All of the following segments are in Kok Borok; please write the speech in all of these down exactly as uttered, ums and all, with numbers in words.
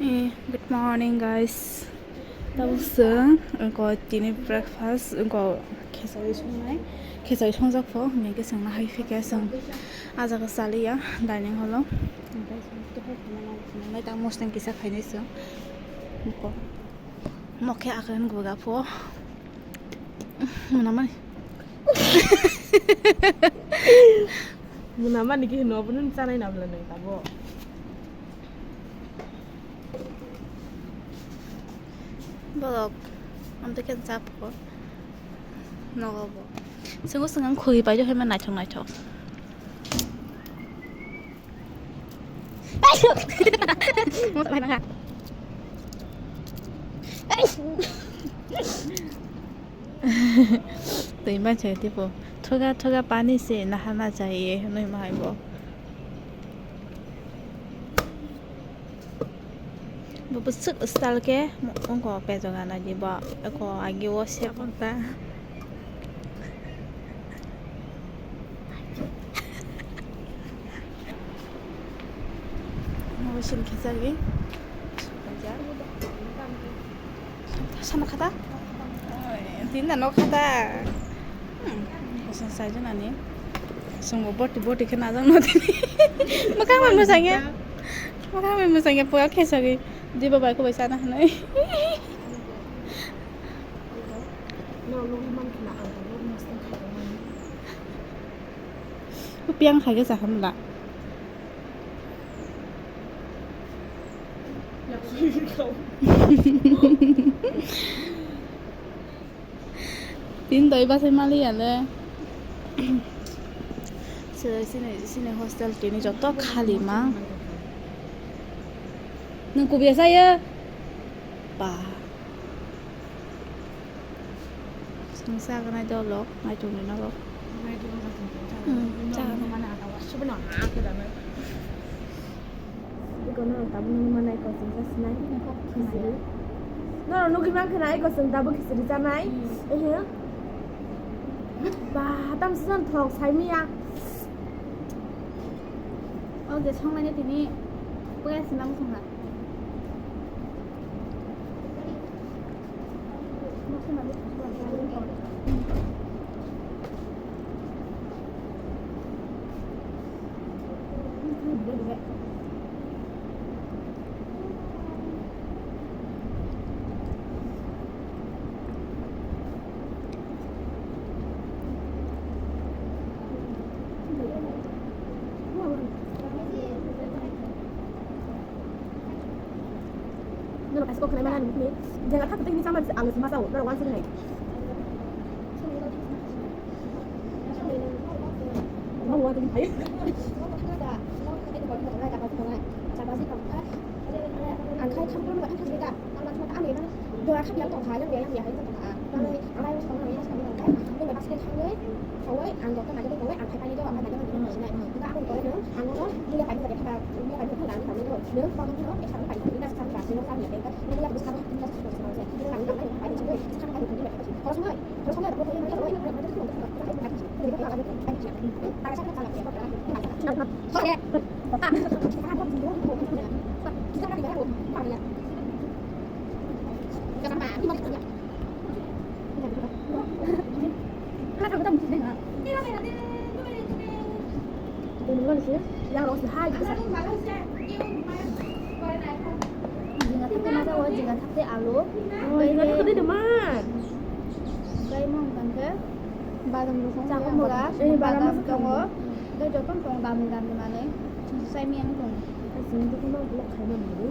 Eh, good morning, guys. Tabuk chwng wngkha tini breakfast, wngkha khechari songnai. Khechari songjak pho, hwnwi khe chwng nahai phikha chwng ah jaga chaliya dining hall o. Hwnkhe chwng tei hai khwnai nang khwnai tamo chwng kisa khainai chwng. Mokhe akhe wngkha pho. Mwnamani. Mwnamani khe hino, obono chanai na bwla nang tabo. Borok amtwi khe chap kho nogo bo. Chwngno chwng ang khogwi paijak hai ma naithok naithok. Twi mansa tipo thoga thoga pani se nahana chaiye hwnwi ma hai bo. Bo bwswk style khe wngkha o pejok gana di bo eko agi o se ta. Bo sin khesagi. Sana khata? Tinda no khata. Hmm, kosong saja nani. Sungguh boti boti kena jang no tini. Makang mai musangya. Makang mai musangya puya khesagi. Di babai ko bai sana hanai. Piang khai ke saham la. Tin doi basai mali ale. Sini, sini hostel tini joto khali ma. Nung kubiya saya? Ba. Sini sa ganai dolok, nai tuni nalok. Hmm, sa ganai. Iko no tabuk nung manai kosong sa sinai. Khisi. No, nugui man khna iko song tabuk khisi ri chanai. Ehe. Ba, tam san thok sai miya. O je songnani tini puya sinam songha. Norok kaisa kok khnai mani nukni. Jega thak tei hini chamani se alu sima sao. Norok wansuk nai. Ang khai tham tham ba thang thang da. Ang ma thang ani dora khap yang tong kha yang yang yang tong kha. Ang ang ai tong nai tong nai. Nung ba basket thang nai. Kawai ang dokta nai tong kawai ang khai pai ni do ang khai pai ni do. Ang no mulia pai ni do. Mulia pai ni do. Ang khai ni do. Nung ba ni do. Extra pai ni do. Extra pai ni do. Jinga thakte ma jago, jinga thakte alu. Oh, jinga thakte de man. Tei mo hwnkha khe badam rok chakon boga, eh, badam badam rok tongo. Tei jotono tongo, badam, badam ni manwi. Chwng sai miyang tongo. Chwng jotono block khaima nangwi.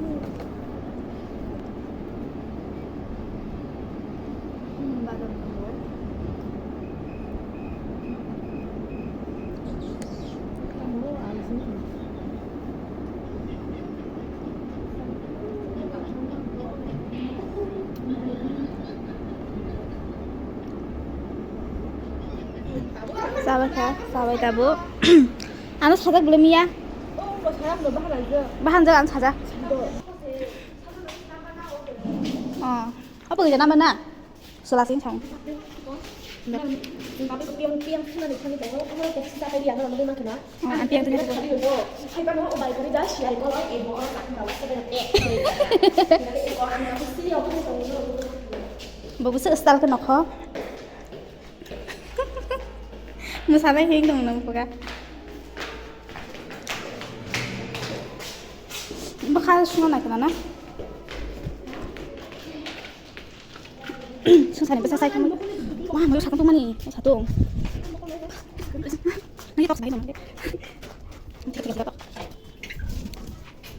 Hmm, badam tongo. Tamo, alu sini. Sabai kha, sabai tabuk. Ano sajak bole miya. Bahan jak ano sajak. Oh, apa kerja nama na? Sela sing chong. Piang piang khna ni khani tongo, omo kok sita kari ano nang ma khna. Oh, ang piang tanya. Hai ba no bai kari da si ai ko lo e bo oro tak na wa se da e. Bo bwswk style khe nokho. Mwsanai hik dong nang puka. Bwkha sungna nai kana na. Sungsani bwsa sai kama. Wah, mayo satung tongmani. Satung. Nang tok sai dong.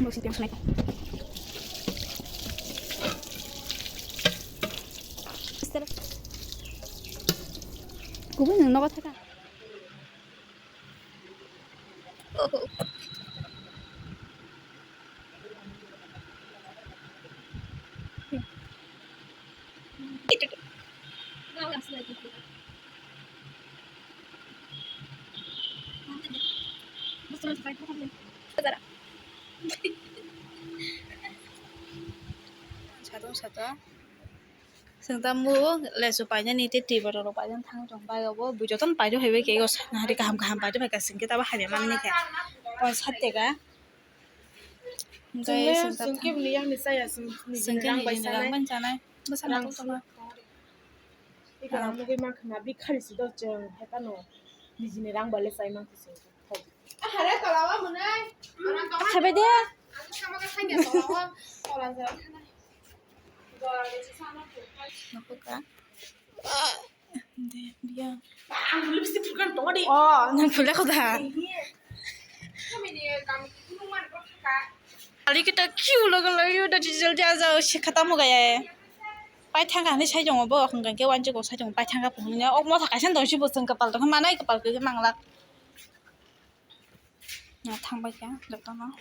Bo si tiang sunai. Kubui nang nogo thaka. Satung satung. Chwng tamo lesu painani tei twi bottle rok painani thangwi tong bai obo bui jotono paidok hai bai khe o sakni hari kaham kaham paidok hai khe chwng khe tamo hamya manwi khe pon sat teka. Hwnkhe chwng khe bini yakni chaya chwng nijini rang bai chanai. Bwsano rang tongma. Iko rang mugwi mankha na bikhari si do chwng hai phano nijini rang bai le chai mankha chwng. Khabai de. Nokho ka. De, biya. Oh, nang phule kho da. Ali kita kiu logo logo da jijal jaja sikha tamo gaya. Pai thangkha hinwi sai tongo bo, hwnkhe wanjwk bo sai tongo, pai thangkha phunukya. Ok motha kaisa tongsi bo chwng kwpal tongkha, manai kwpal khe manglak. Na thangbai kha jotono.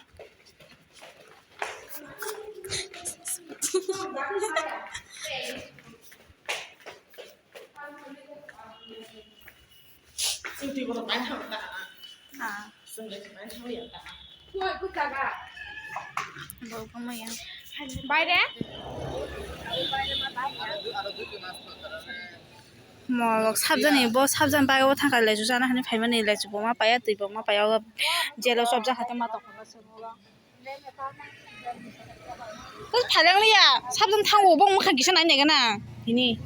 Ah. Bo kama ya. Bai de? Morok sabjani, bo sabjani bagwi o thangkha lechu chana hinwi phaimani, lechu bo ma paiya, twi bo ma paiya, o jelo chopjak hai tongma tongkha. Bus phaileng liya, sabjani thango, bo mwkhang kisa nai nai gana, tini.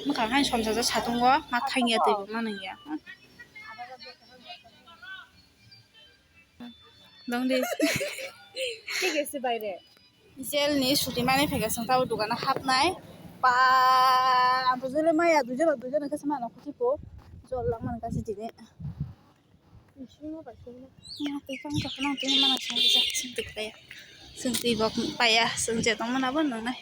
Mwkhang hai somsajak satungo, ma thangya, twi bo ma nangya. Dong di. Thik ase baire. Jel ni suti mani phaikha chwng tabuk dukano hapnai. Ba, ang to jele maya dujana dujana khe se mano khuti po. Jol lang man kasi tini. Bisingo bai sini. Ya, tei kang jok nang tini mana sini jok sini tik paya. Sini tei bok paya, sini je tong mana bo nang nai.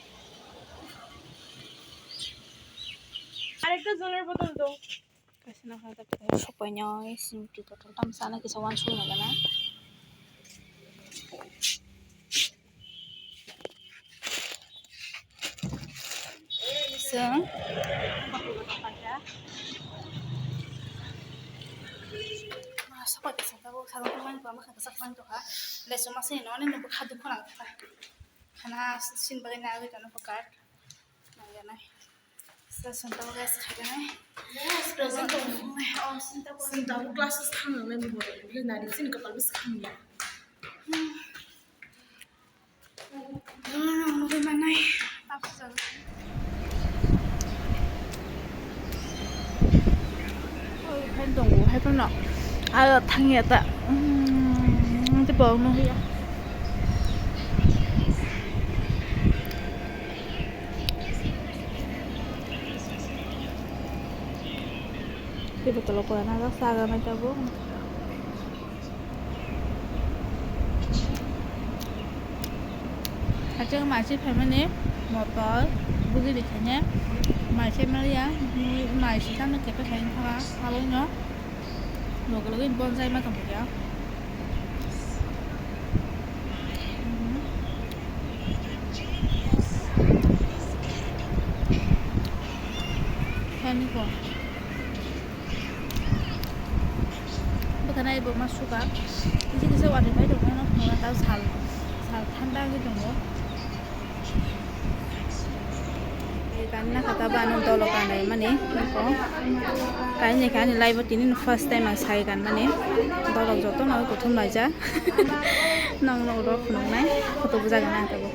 Arekta joler botol do. Kaisa nokha tak tak sopainai sini twi kotor tam sana kisa wansuk nai gana. Chwng. Ah, sopai kisa tabuk salon tongmani ba mwkhang kwchak tongmani tokha. Lesu masini no ani nubukha dukhu nang kha. Khana sin bagwi nagwi tongkha card. Nangya nai. Sa santa guys khaikha nai. Yes, present tong. Oh, santa guys. Santa bu classes thang nang nai bu. Bile nari sin kapal bis khang ya. Hmm. Nang nang nang nai. Tak sa. Hai tongo, hai phano. Ayo thangya ta. Hmm, tei bok no ya. Tei botolo pora na jak saga mai tabuk. Hachwk machi phaimani motor bugui rikhaine mai se maliya, mai se tamo kepe khai wngkha, aboino loge loge bonjai ma tongkha. Hani ko. Bwkhanai bo ma suka. Kisa kisa watwi pai tongo, no phunukna tao sal, sal thanda wngwi tongo. Kanna kata ba ano dolok kanai mani nokho. Kaini kani live o tini no first time ang sai kan mani. Dolok joto no kuthum laijak. Nong no ro phunuknai. Photo bujago nang tabo.